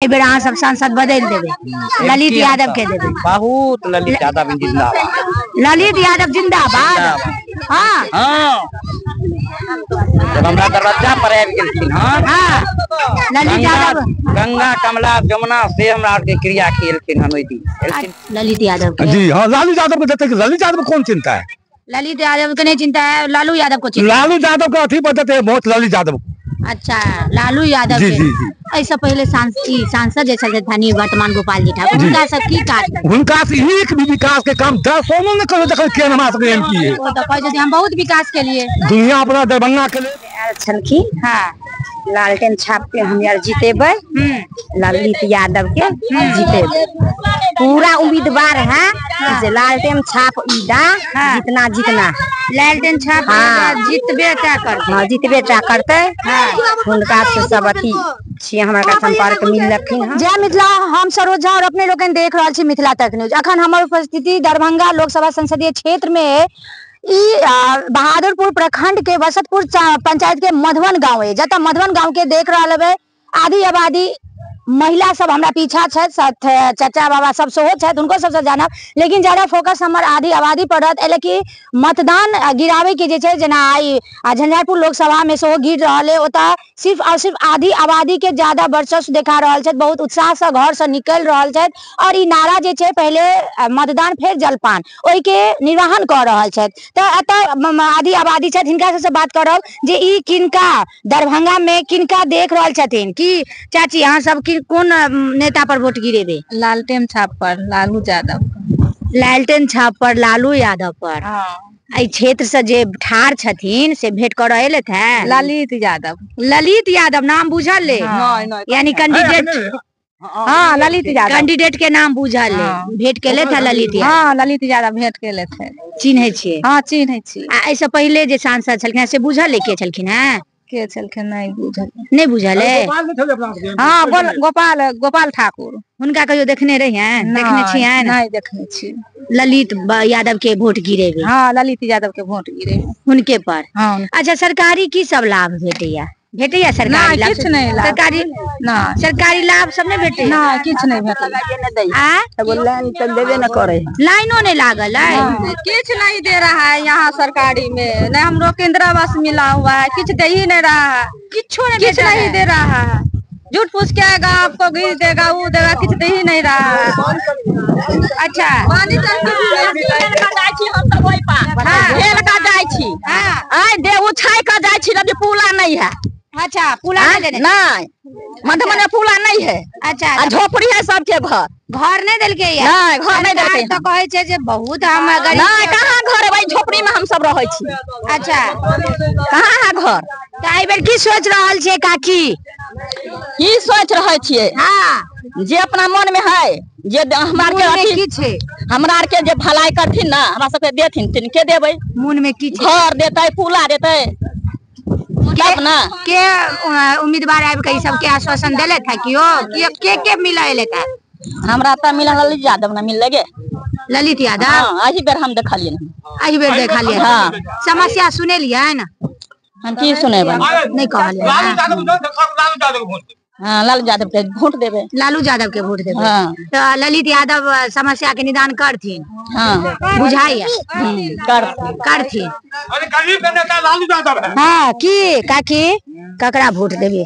एहि बेर अहाँ सब सांसद बदलि देबै, ललित यादव के देबै। बहुत ललित यादव जिंदाबाद। ललित यादव जिंदाबाद। हाँ हाँ, जब हमरा दरवाजा पर आबि गेलखिन हन। हाँ, ललित यादव गंगा कमला जमुना से हमरा आर के क्रिया खेलखिन हन ओहि दिन एलखिन। ललित यादव के। जी हाँ, लालू यादव के देते, ललित यादव को कौन चिंता है? ललित यादव के नहीं चिंता है, लालू यादव को चिंता। लालू यादव के अथी पर देते हैं वोट, ललित यादव को। अच्छा, लालू यादव जी, के। जी, जी। ऐसा पहले सांसद जे छलथि स्थानीय वर्तमान गोपाल जी ठाकुर, हुनका सब की काज? हुनका से एक भी विकास के काम 10 ने कहियो देखल के हमरा सबके एम पी है। ओ तऽ कहै छथिन हम बहुत विकास के लिए। दुनिया अपना दरभंगा के लिए आयल छलखिन। हाँ। लालटेन छाप के हम यार जीतेबै, ललित यादव के जीतेबै। पूरा उम्मीदवार है जे लालटेन छाप ईदा जितना जितना लालटेन छाप हाँ। जीतबे टा करतै। हाँ, जीतबे टा करतै। हुनका से सब अथी छियै, हमरा के संपर्क मिललखिन हन। जय मिथिला, हम सरोज झा और अपने लोकनि देख रहल छी मिथिला तक न्यूज। अखन हमर उपस्थिति दरभंगा लोकसभा संसदीय क्षेत्र में ई बहादुरपुर प्रखंड के वसतपुर पंचायत के मधुबन गांव है, जतऽ मधुबन गांव के देख रहल हेबै आधी आबादी महिला सब हमरा पीछा छथि, साथ चाचा बाबा सब सेहो छथि, हुनको सबसँ जानब, लेकिन ज्यादा फोकस हमर आधी आबादी पर रहत। एहि लए कि मतदान गिराबै के जे छै, जेना आइ झंझारपुर लोकसभा में सेहो गिर रहल है, ओतऽ सिर्फ और सिर्फ आधी आबादी के ज्यादा वर्चस्व देखा रहल छथि, बहुत उत्साह से घर से निकलि रहल छथि और ई नारा जे छै पहले मतदान फेर जलपान, ओहि के निर्वहन कऽ रहल छथि। तऽ एतऽ आधी आबादी छथि, हिनका सबसँ बात करब जे ई किनका दरभंगा में किनका देख रहल छथिन। की चाची अहाँ सब की कोन नेता पर वोट गिरेबे? लालटेन छाप पर लालू यादव। लालटेन छाप पर लालू यादव पर। हाँ। एहि क्षेत्र से जे ठाढ़ छथिन से भेंट करऽ एलथि हैं? ललित यादव। ललित यादव नाम बुझल ले? हाँ। यानी कैंडिडेट। हाँ, ललित यादव कैंडिडेट के नाम बुझल ले, हाँ। भेंट केलथि हैं ललित यादव? हाँ, ललित यादव भेंट केलथि हैं। चिन्है छियै? हाँ, चिन्है छियै। आ एहिसँ पहिले जे सांसद छलखिन से बुझल ले के छलखिन हैं? के छलखिन नहि बुझल। नहि बुझल है? हाँ, गोपाल ठाकुर। हुनका कहियो देखने रहियनि? देखने छियनि? नहि देखने छी। ललित यादव के वोट गिरेबे? हाँ, ललित यादव के वोट गिरेबे। हुनके पर? हाँ। अच्छा, सरकारी की सब लाभ भेटैया? भेटैया सरकारी नहि, लाभ? किछु नहि लाभ। सरकारी नहि। सरकारी लाभ सब नहि भेटैया? नहि, किछु नहि भेटैया। आ? एगो लाइन तऽ देबे नहि करै। लाइनो नहि लागल है? किछु नहीं दे रहा है यहाँ सरकारी में, नहीं हम लोग के इंदिरा आवास मिला हुआ है, किछु दे ही नहीं रहा है। किछो नहीं किछु भेटल नहीं है। दे रहा है। झूठ पूछ के आएगा आपको घी देगा वो देगा, किछु दे ही नहीं रहा है। अच्छा। पानी टंकी भी नहीं मिला है। जाइ छी हम सब ओहि पार। हाँ। हेल का जाइ छी। हाँ। आइ दे उछाइ का जाइ छी, रवि पुला नहीं है। अच्छा, पुला नहीं देने। नहीं, मधुबनी में पुला नहीं है। अच्छा, आ झोपड़ी है सबके घर। घर नहीं देलकै या? नहीं, घर नहीं देलकै। सरकार तऽ कहै छै जे बहुत हम गरीब नहीं, छी। कहाँ घर है भाई, झोपड़ी में हम सब रहै छी। अच्छा। कहाँ है घर? तऽ एहि बेर की सोच रहल छियै काकी? की सोच रहल छियै? हाँ। जे अपना मन में है, जे हमरा आर के मन में अथी की छै? हमरा आर के जे भलाई करथिन ना, हमरा सबके देथिन तिनके देबै। मन में की छै? घर देतै, पुला देतै तब ना। के उम्मीदवार आबि के ई सब के आश्वासन देलथि है कियो? के के मिलऽ एलथि है? हमरा तऽ मिलल ललित यादव ना मिलले गे। ललित यादव? हाँ, एहि बेर हम देखलियै हन। एहि बेर देखलियै। हाँ। समस्या सुनेलियै ने? हम की सुनेबै? नहि कहलियै। हाँ, लालू यादव के वोट देबै। लालू यादव के वोट देबै। हाँ। तऽ ललित यादव समस्या के निदान करथिन? हाँ। बुझाइया? करथिन। करथिन। अरे गरीब के नेता लालू यादव है। हाँ, की काकी ककरा वोट देबै?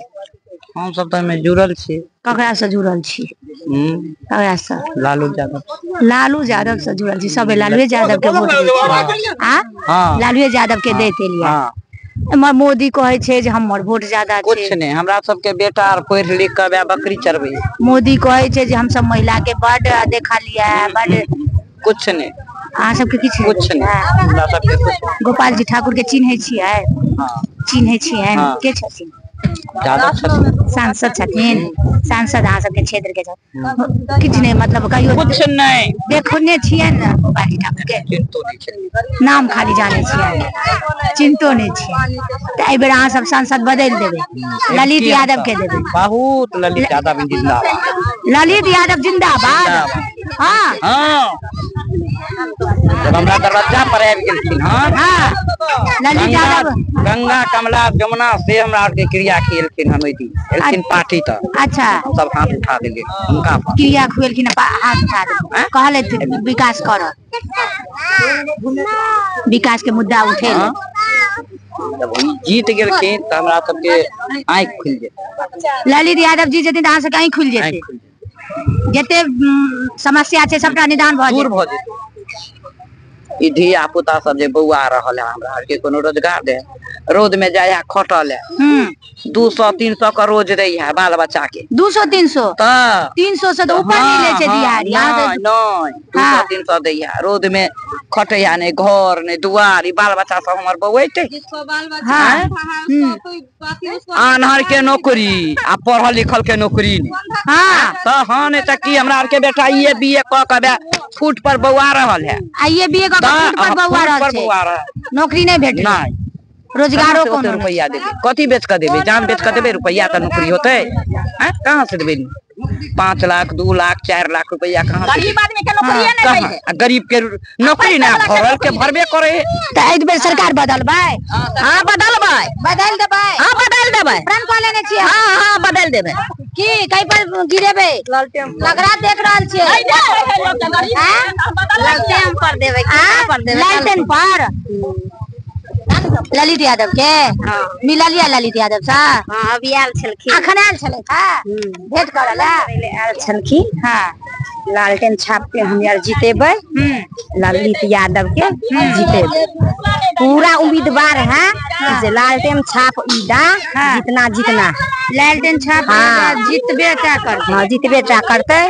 हम सब तऽ एहिमे जुड़ल छी। ककरा से जुड़ल छी? ककरा से? लालू यादव। लालू यादव से जुड़ल छी, सब लालू यादव के वोट देबै। आ? हाँ। लालू यादव के दैत एलियै। हाँ। एम्हर मोदी कहै छै जे हमर वोट ज्यादा छै। कुछ नहि, हमरा सबके बेटा आर पढ़ि लिख कऽ वएह बकरी चरबै। मोदी कहै छै जे हमसब महिला के बड देखलियै, बड कुछ नहि। अहाँ सबके किछु नहि कुछ नहि, देलकै? हमरा सबके कुछ नहि। गोपाल जी ठाकुर के चिन्है छियै? हाँ। चिन्है छियै? हाँ। के छथिन? यादव छथिन। सांसद छथिन। सांसद अहाँ सबके क्षेत्र के छथिन। किछु नहि, मतलब कहियो कुछ नहि। देखने छियै ने गोपाल जी ठाकुर के? चिन्हतो नहि छियै। नाम खाली जानै छियै, चिन्हतो नहि छियै। तऽ एहि बेर अहाँ सब सांसद बदलि देबै, ललित यादव के देबै। बहुत ललित यादव जिंदाबाद। ललित यादव जिंदाबाद। हाँ। हाँ। जब हमरा दरवाजा पर आबि गेलखिन हन। हाँ। ललित यादव गंगा कमला जमुना से हमरा आर के क्रिया खेलखिन हन ओहि दिन एलखिन पार्टी तऽ। अच्छा। हम सब हाथ उठा देलियै हुनका पर। क्रिया खुएलखिन हाथ उठा देलखिन, कहलथि विकास कर, विकास के मुद्दा उठे। जब जीत गेलखिन तऽ हमरा सबके आँखि खुलि जेतै। ललित यादव जी जेथिन तऽ अहाँ सबके आँखि खुलि जेतै, जते समस्या छै सबटा निदान भऽ दूर भऽ जेतै। ई धिया पुता सब जे बौआ रहल है हमरा आरके कोनो रोजगार दे, रौद में जाय है खटल है, 200-300 के रोज दै है बाल बच्चा के। 200-300 तऽ 300 से तऽ ऊपर मिले छै दिहाड़ी। नहीं 200-300 दै है, रौद में खटै है, नहीं घर नहीं दुआर, ई बाल बच्चा सब हमर बौएतै। आन्हर के नौकरी आ पढ़ल लिखल के नौकरी नहीं। हाँ तऽ हाँ नहीं तऽ की हमरा आर के बेटा ये बी ए कऽ के फुट पर बौआ रहल है, आइए बी ए कऽ के फुट पर बौआ रहल छै, नौकरी नहीं भेटल, नहीं रोजगारो कोनो रुपया देबै, कथी बेच कऽ देबै, जान बेच कऽ देबै रुपया तऽ नौकरी होतै? कहाँ से देबै? 5 लाख 2 लाख 4 लाख रुपया कहाँ से? गरीब आदमी के नौकरी नहीं है, गरीब के नौकरी ना भरल के भरबे करे है। तऽ एहि बेर सरकार बदलबै? हाँ बदलबै, बदल देबै। हाँ बदल देबै, प्रण कऽ लेने छियै? हाँ हाँ बदल देबै। की कहीं पर गिरेबै? लगरा देख रहल छियै, लालटेन पर देबै, लालटेन पर ललित यादव के मिलल या ललित यादव सा? हाँ अभी आयल छलखिन, अखन आयल छलै भेंट करऽ लए आयल छलखिन। हाँ लालटेन छाप के हम यार जीतेबै, ललित यादव के जीतेबै। पूरा उम्मीदवार है जे लालटेन छाप ईदा जितना जितना लालटेन छाप जीतबे टा करतै। हाँ जीतबे टा करतै।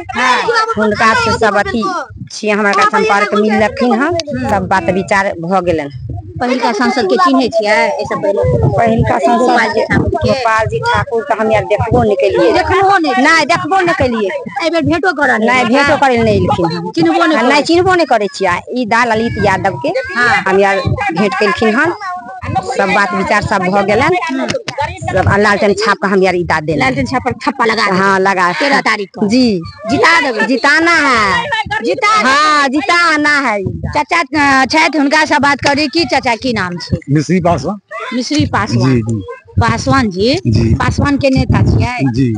हुनका से सब अथी छियै, हमरा के संपर्क मिललखिन हन, सब बात विचार भऽ गेलनि। पहिलका सांसद के चिन्है छियै? एहिसँ पहिले पहिलका सांसद गोपाल जी ठाकुर के हम यार देखबो नहि केलियै, देखबो नहि, नहि देखबो नहि केलियै। एहि बेर भेंटो करऽ नहि, भेंटो करै नहि एलखिन हन, चिन्हबो नहि, नहि चिन्हबो नहि करै छियै। ई दा ललित यादव के हम यार भेंट केलखिन हन, सब बात विचार सब भऽ गेलनि। सब लालटेन छाप के हम यार ई दा देलनि, लालटेन छाप पर ठप्पा लगा, हाँ लगा 13 तारीख को जी जिता देबै, जिताना है, जिता, हाँ जिताना है। चाचा छथि, हुनका से बात करी। की चाचा की नाम छै? मिश्री पासवान। मिश्री पासवान जी जी। पासवान जी, जी पासवान के नेता छियै जी?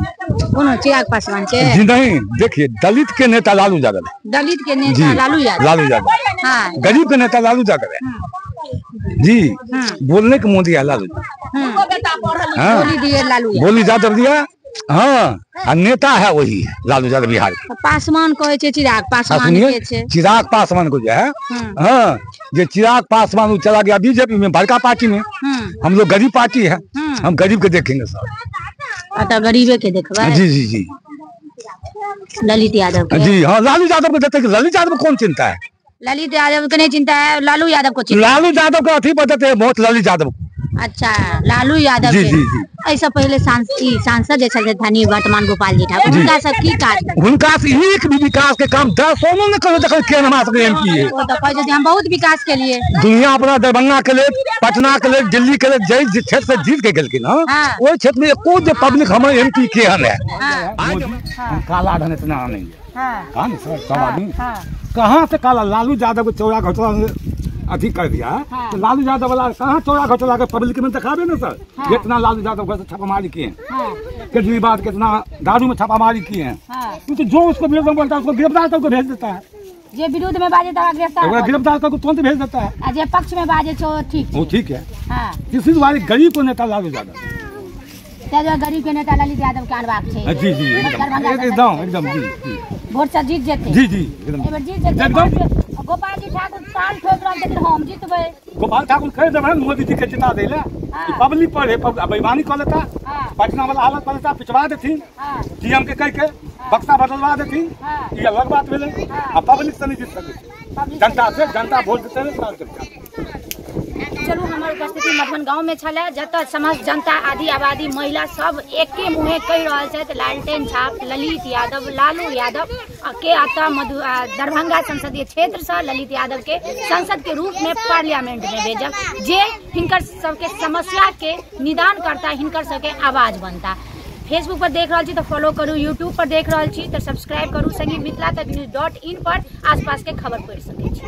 कोनो चिराग पासवान के जी नहीं। देखिए दलित के नेता लालू यादव, दलित के नेता लालू यादव, लालू यादव। हाँ गरीब के नेता लालू यादव है जी। बोलने के मोदी है लालू, हाँ बोली दिए लालू, बोली यादव दिया, हाँ आ नेता है वही है लालू यादव बिहार के। पासवान कहै छै चिराग पासवान के छै, चिराग पासवान को जो है, हाँ ये चिराग पासवान वो चला गया बीजेपी में, बड़का पार्टी में। हम लोग गरीब पार्टी है, हम गरीब के देखेंगे सर। तो गरीबे के देखबै जी जी जी। ललित यादव के जी हाँ लालू यादव को देते, ललित यादव को कौन चिंता है? ललित यादव के नहीं चिंता है, लालू यादव को चिंता। लालू यादव का अथी बताते हैं बहुत, ललित यादव को। अच्छा लालू यादव जी जी जी। ऐसा पहले सांसद जे छलथि वर्तमान गोपाल जी ठाकुर, हुनका सब की काज? हुनका से एक भी विकास के काम 10 ने कहियो देखल के हमरा सबके एमपी है। ओ तऽ कहै छथिन हम बहुत विकास के लिए, दुनिया अपना दरभंगा के लेल, पटना के लेल, दिल्ली के लेल जै क्षेत्र से जीत के गेलखिन हन, ओहि क्षेत्र में एको जे पब्लिक हमर एमपी के हन है। काला धन इतना नहीं है, हाँ सर सब आदमी कहाँ से काला? लालू यादव को चौरा घोटाला अथी कर दिया, तो लालू यादव वाला कहाँ चौरा घोटाला के पब्लिक में दिखावे ना सर। कितना लालू यादव घर से छापामारी किए हैं, केजरीवाल कितना दारू में छापामारी किए हैं, तो जो उसको विरोध में बोलता है उसको गिरफ्तार करके भेज देता है। जे विरोध में बाजे तो गिरफ्तार करके तुरंत भेज देता है, जे पक्ष में बाजे तो ठीक वो ठीक है। इसी दुआरे गरीब को नेता लालू यादव, गरीब के नेता ललित यादव के अनबाक छै जी जी एकदम एकदम जी जी। वोट से जीत जेतै जी जी एकदम जीत जेतै एकदम। गोपाल जी ठाकुर ताल ठोक रहल छथिन, हम जीतबै। गोपाल ठाकुर कह देबै मोदी जी के जिता दै ले, पब्लिक पर है बेईमानी कऽ लेता, पटना वाला हालत कर लेता, पिचवा देथिन डीएम के कह के, बक्सा बदलवा देथिन, ई अलग बात भेलै। आ पब्लिक से नहीं जीत सकै छै, जनता से जनता वोट देतै ने। चलू हमर उपस्थिति मधुबन गाँव में छलै, जतऽ समस्त जनता आदि आबादी महिला सब एके मुँहे कहि रहल छथि लालटेन छाप ललित यादव लालू यादव के अतः दरभंगा संसदीय क्षेत्रसँ ललित यादव के संसद के रूप में पार्लियामेंट में भेजब, जे हिनकर सबके समस्या के निदान करता, हिनकर सबके आवाज बनता। फेसबुक पर देख रहल छी तऽ फॉलो करू, यूट्यूब पर देख रहल छी तऽ सब्सक्राइब करू, संगे मिथिला तक न्यूज .in पर आसपास के खबर पढ़ि सकै छी।